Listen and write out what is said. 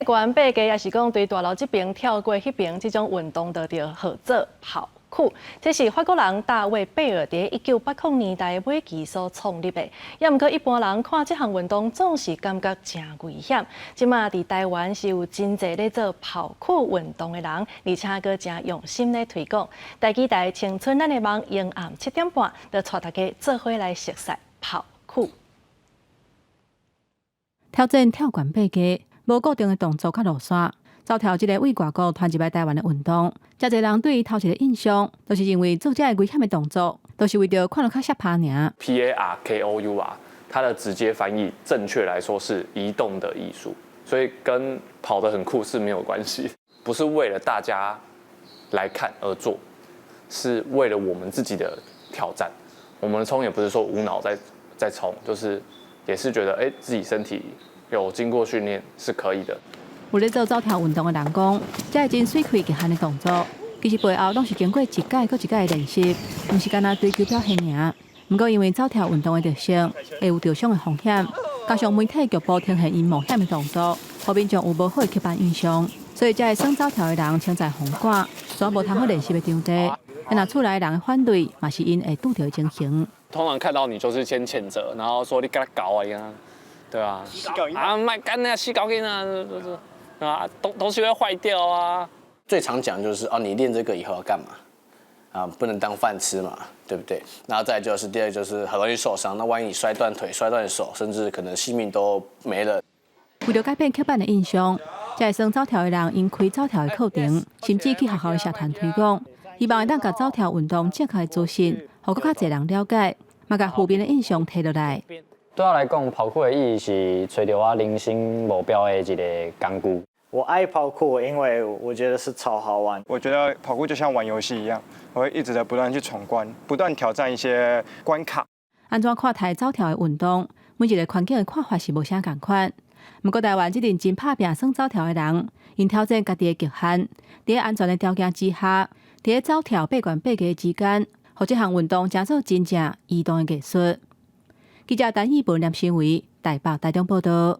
懸爬架，抑是講對大樓這爿跳過彼爿，這種運動就著號做跑酷。這是法國人大衛貝爾佇1980年代尾期所創立的。抑毋過一般人看這項運動總是感覺誠危險。這馬佇台灣是有真濟咧做跑酷運動的人，而且閣誠用心咧推廣。台記台青春咱的夢，迎暗7點半，就帶大家做伙來熟悉跑酷。挑戰跳懸爬架，無固定的動作佮路線，走跳這个對外國傳入來台灣的運動，誠濟人對伊頭一个印象，就是認為做這个危險的動作，都是為著看落較爍拍爾。 PARKOUR，它的直接翻譯，正確來說是移動的藝術，所以跟跑得很酷是沒有關係，不是為了大家來看而做，是為了我們自己的挑戰。我們衝也不是說無腦在衝，就是也是覺得自己身體有經過訓練是可以的。有咧做走跳運動的人講，這个真媠氣極限的動作，其實背後攏是經過一屆閣一屆的練習，毋是干焦追求表現爾。毋過因為走跳運動的特性，會有著傷的風險，加上媒體局部呈現𪜶冒險的動作，予民眾有無好的刻板印象，所以才會耍走跳的人穿在紅館，煞無通好練習的場地。若厝內人的反對，嘛是𪜶會拄著的情形。通常看到你就是先譴責，然後說你共搞啊，對啊，啊莫按呢啊，死猴囡啊，啊東西會壞掉啊。最常講就是哦，你練這個以後要幹嘛？啊，不能當飯吃嘛，對不對？然後再就是第二就是很容易受傷，那萬一你摔斷腿、摔斷手，甚至可能性命都沒了。為著改變刻板的印象，這个耍走跳的人𪜶開走跳的課程，甚至去學校的社團推廣，希望會當共走跳運動正確的資訊，予閣較濟人了解，嘛共負面的印象提落來。對我來講，跑酷的意義是揣著我人生目標的一个工具。我愛跑酷，因為我覺得是超好玩。我覺得跑酷就像玩遊戲一樣，我會一直在不斷去闖關，不斷挑戰一些關卡。按怎看待走跳的運動？每一个環境的看法是無啥仝款。毋過台灣這陣真拍拚耍走跳的人，𪜶挑戰家己的極限，佇安全的條件之下，佇走跳爬懸爬架之間，予這項運動成做真正移動的藝術。記者陳義文、連新偉台北、台中報道。